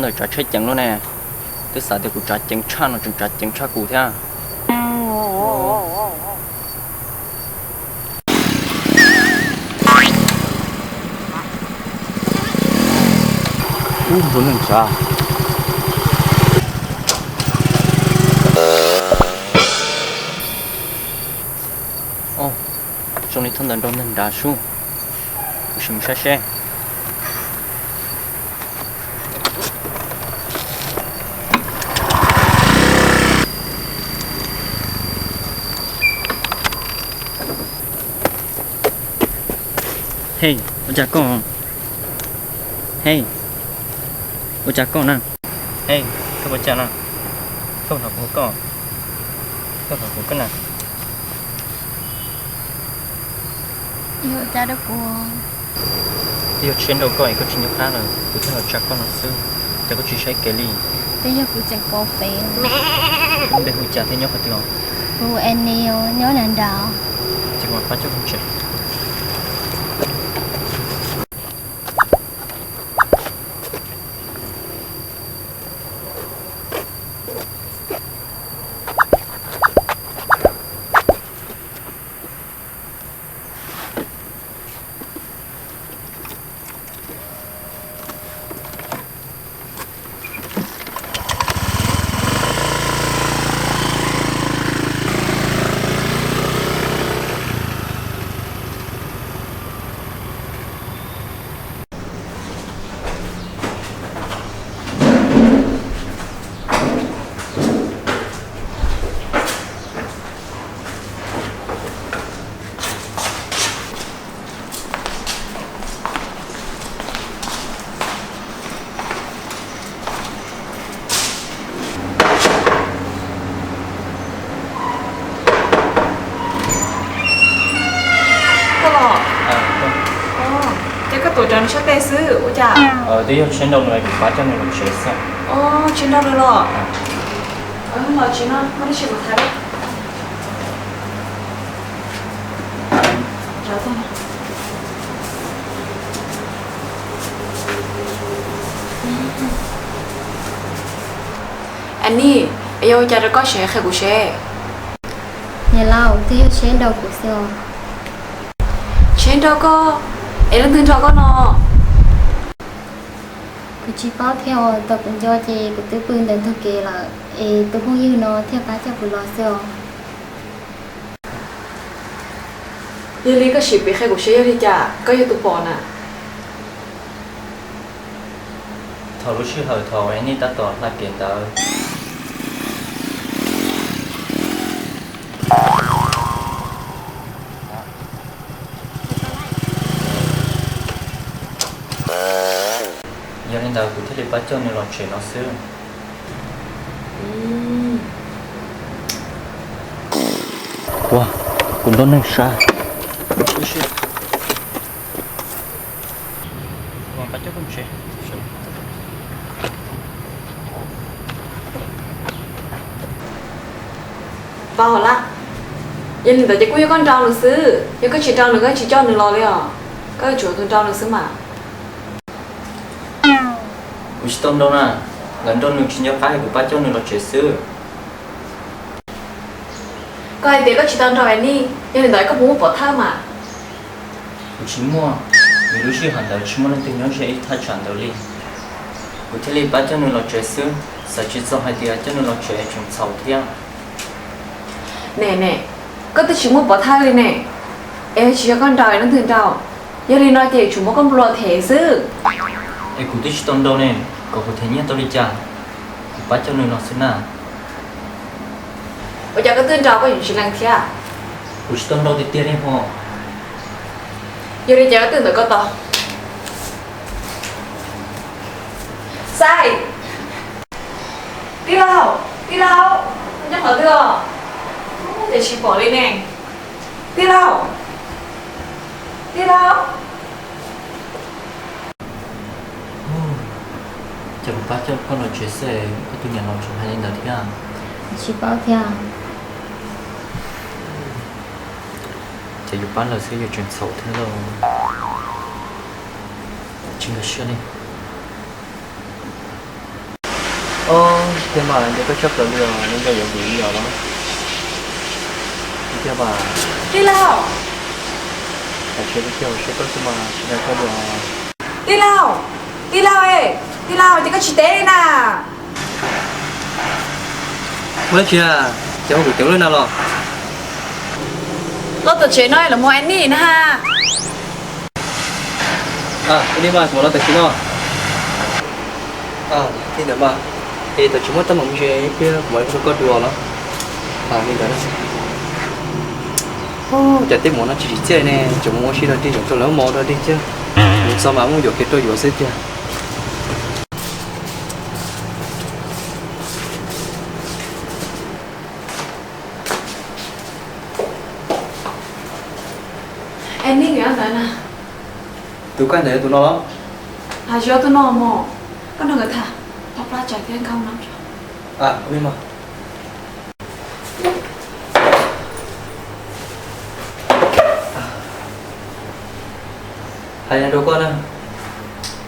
Ntawm tsav tsheb ceev lub ne, twb xav tias kuv tsav ceev tshaj no tseem tsav ceev tshaj kuv thiab. Ub, nrog neeg tsav. Zoo li thaum ntawd nrog neeg nrad sub, kuv sim mus saib seb. Hej, ua cas koj? Hej, ua cas koj na? Hej, koj ua cas na? Koj hnov kuv hu koj, koj hnov kuv koj na? Yog ua cas rau kuv? Twb yog tsheb nrauj koj es koj tsis nco qab lawm, kuv thiaj los tsa koj no xwb. Cas koj tsis saib kev li? Twb yog kuv tseem kauv pem. Koj npe hu cas thiab nyob qhov twg os? Kuv Annie os, nyob nram nrad. Ces kuv mam pab coj koj tsev. Koj los? Ces koj tuav rawv nws sab tes xwb ua cas? Twb yog tsheb nrauj nws, kuv pab coj nws los tsev xwb. Tsheb nrauj nws los? Los tsev no, muaj dab tsi kuv tham. Annie, es yog ua cas rau koj tseem qhia kuv seb? Niam laus, twb yog tsheb nrauj kuv xwb os. Tsheb nrauj koj? Es leej twg nrauj koj no? Kuv tsis paub thiab os, thaum kuv nco ces kuv twb pw ntawm ntug kev lawm, es tus phooj ywg no thiaj pab coj kuv los xwb os. Yog li koj sim piav qhia kuv seb yog li cas koj yog tus pom na. Thaum lub sij hawm thaum Annie tab tom hla kev ntawd, yog li ntawd kuv thiaj li pab coj nws los tsev no xwb. Ua, kuv nrog neeg sab. Pab hauv lab, yog li ntawd ces kuj yog koj nrau nws xwb, yog koj tsis nrau nws koj tsis coj nws los li os, koj yuav tsum tus nrau nws xwb mas. Kuv tsis tau nrau na, lawv nrau nws tsis nco qab es kuv pab coj nws los tsev xwb. Koj hais tias koj tsis tau nrau Annie, yog li ntawd koj puas muaj pov thawj mas? Kuv tsis muaj, vim lub sij hawm ntawd tsis muaj leej twg nyob ze ib thaj tsam ntawd li. Kuv thiaj li pab coj nws los tsev xwb, xav tsis txog hais tias coj nws los tsev tseem txhaum thiab. Ne ne, koj twb tsis muaj pov thawj li ne, es tsis yog koj nrau es leej twg nrau? Yog li no ces yuav tsum muab koj nplua them xwb. Es kuv twb tsis tau nrau ne, kom kuv them nyiaj tau li cas? Kuv pab coj nws los xwb na. Ua cas koj twb nrau koj yuav tsis lees thiab? Kuv tsis tau nrau tiag tiag li hos. Yog li ces koj twb ntawm koj tos. Xaib! Tij laug, tij laug, nyob qhov twg os? Ub, ces tsis pom li ne. Tij laug, tij laug. Ces kuv pab coj koj los tsev xwb, koj tus niam laus tseem hais li ntawd thiab? Tsis paub thiab. Ces yus pab lawm xwb yus tseem txhaum thiab lauj. Tsis nkag siab li. Tiag mas, nco koj tshaj plaws li os, nco nco yuav vwm li os los. Tiag mas. Tij laug. Hais tsis li tiag, saib koj xwb mas tsis dag koj li os. Tij laug, tij laug, tij laug, ces koj tsis teb li na. Ua dab tsi na? Ces ua kuv teev lawm na los? Los tom tsev no lawv mus Annie na ha. Li mas kuv los tom tsev no. Li ntawd mas, es tom tsev muab tau mos me ntsis ib pliag kuv mam li rau koj dua los. Li ntawd. Cov tej mov no tsis tsim txiaj ne, tseem mus ua si rau dig, tseem rau lawv mov rau dig thiab. Mus txog mas muaj yuam kev rau yuav xwb tiag. Es nej ntawd na? Tus koj ntawd yog tus no los? Yog tus no mog, koj nrog nkawd tham, tau plab tsav thiab nkauj no. Hais li no rau koj na,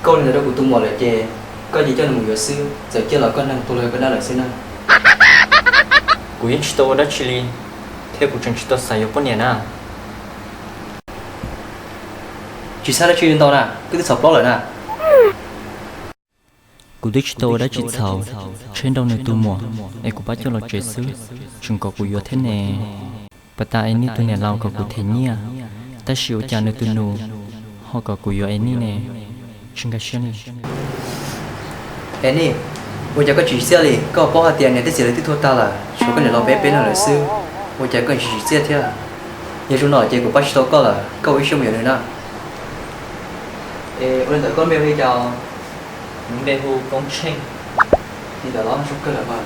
koj ua li ntawd rau kuv tus muam lawm ces koj cia coj nws mus yuav xwb, txawm ciaj los koj neeg, tuag los koj dab lawm xwb na. Kuv yeej tsis tau ua dab tsi li, thiab kuv tseem tsis tau xav yuav poj niam na. Tsis txhob dab tsi ntau na, koj twb txhaum plaub lawm na. Kuv twb tsis tau ua dab tsi txhaum, tshaib nrau nws tus muam es kuv pab coj los tsev xwb, tseem kom kuv yuav thiab ne. Puas tas Annie tus niam laus kom kuv them nyiaj, tab sis ua cas nws tus nus ho kom kuv yuav Annie ne? Tsis nkag siab li. Annie, ua cas koj tsis tsim txiaj li? Koj paub hais tias niam thiab txiv lawv twb tuag tag lawm, tshuav koj niam laus peb peb leeg lawm xwb, ua cas koj tsis tsim txiaj thiab? Yog zoo no ces kuv pab tsis tau koj lawm, koj ua ib siab mus yuav nws na. Es ua li ntawd koj npe hu li cas? Kuv npe hu Koob Tsheej. Li ntawd los zoo kawg lawm mas.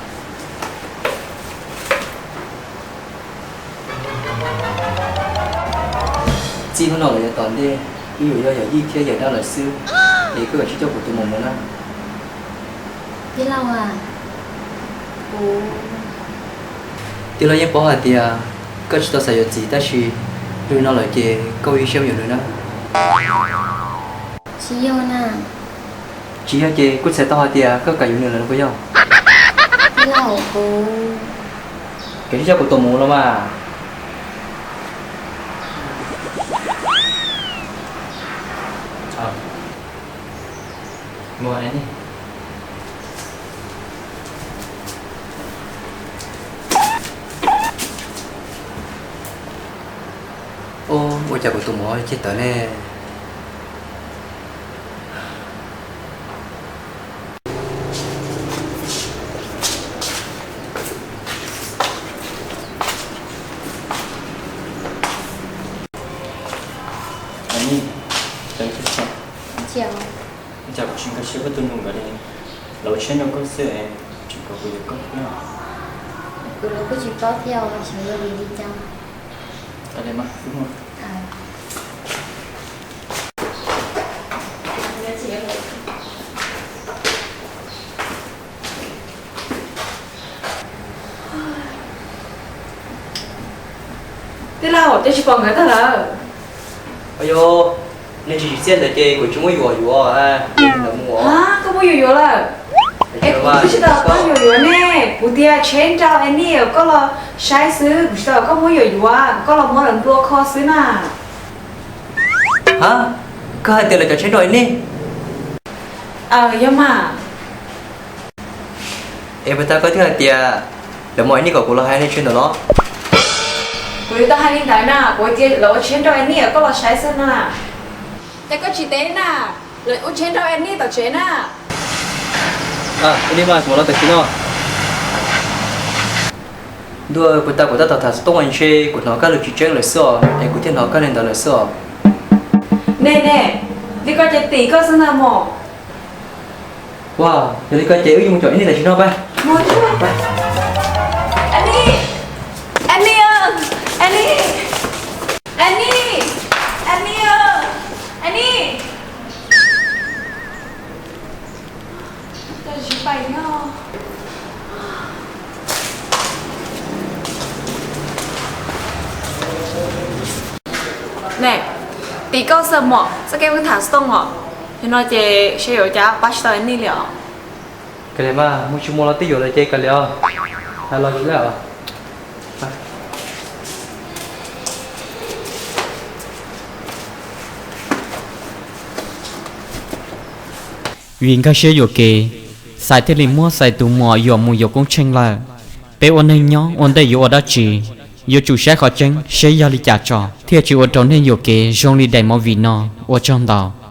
Txij hnub no los yav tom ntej, wb yuav yog yawm yij thiab yawm dab lawm xwb, es koj kav tsij coj kuv tus muam mus na. Tij laug, tij laug yeej paub hais tias koj tsis tau xav yuav txiv, tab sis zoo li no lawm ces koj ua ib siab yuav nws na. Tsis yog na. Tsis yog ces kuj txhais tau hais tias koj kam yuav nws lawm los puas yog? Tij laug, kuv, kav tsij coj kuv tus muam los mas. Ua cas kuv tus muam cig tawv ne? Cas kuv tsis nkag siab koj tus nus nkawd li, lawv ua tshiab rau koj xwb es tseem kom kuv yuav koj thiab. Kuv los kuj tsis paub thiab, xyov yog vim li cas. Tij laug, cas tsis pom nkawd tag lawm? Yog nej tsis tsim txiaj ntawd ces kuv tsis muab yuam yuav. Koj muab yuam yuav lawm? Es kuv twb tsis tau koj yuam yuav ne, kuv tias tsheb nrau Annie koj los saib xwb, kuv tsis tau koj muab yuam yuav, koj los muab lawv nplua kho xwb na. Ha, koj hais tias lawv cov tsheb nrau Annie? Aws, yog mas. Es puas tas koj twb hais tias lawv muab Annie kom kuv los hais li ntawd los? Kuv yuav tau hais li ntawd na, kuv tias lawv ua tsheb nrau Annie koj los saib xwb na. Ces koj tsis teb na, lawv ua tsheb nrau Annie tom tsev na. Ua li mas kuv los tom tsev no. Ntuj, puas tas kuv tab tom tham xov tooj ntshe kuv hnov koj lus tsis tseeb lawm xwb os, es kuv thiaj hnov koj li ntawd lawm xwb os. Ne ne, li ko ces tim koj xwb ntag mog. Ua, yog li ko ces wb yuav mus caum Annie tam sim no pab. Annie, Annie, Annie, Annie, Annie, Annie, Annie. Ne, tim koj xwb mog, txoj kev wb tham xov tooj os. Yog no ces seb yuav ua cas pab tsis tau Annie li os. Kav liam mas, mus tsis mus los twb yuam lawm ces kav liam os. Hais los tsis laj os. Vim nkag siab yuam kev, Xais thiaj li muab Xais tus muam yuam mus yuav Koob Tsheej lawm. Peb ua neeg nyob ua ntej yuav ua dab tsi, yuav tsum saib qhov tseeb seb yog li cas tso, thiaj tsis ua rau neeg yuam kev zoo li daim movie no. Ua tsaug ntau.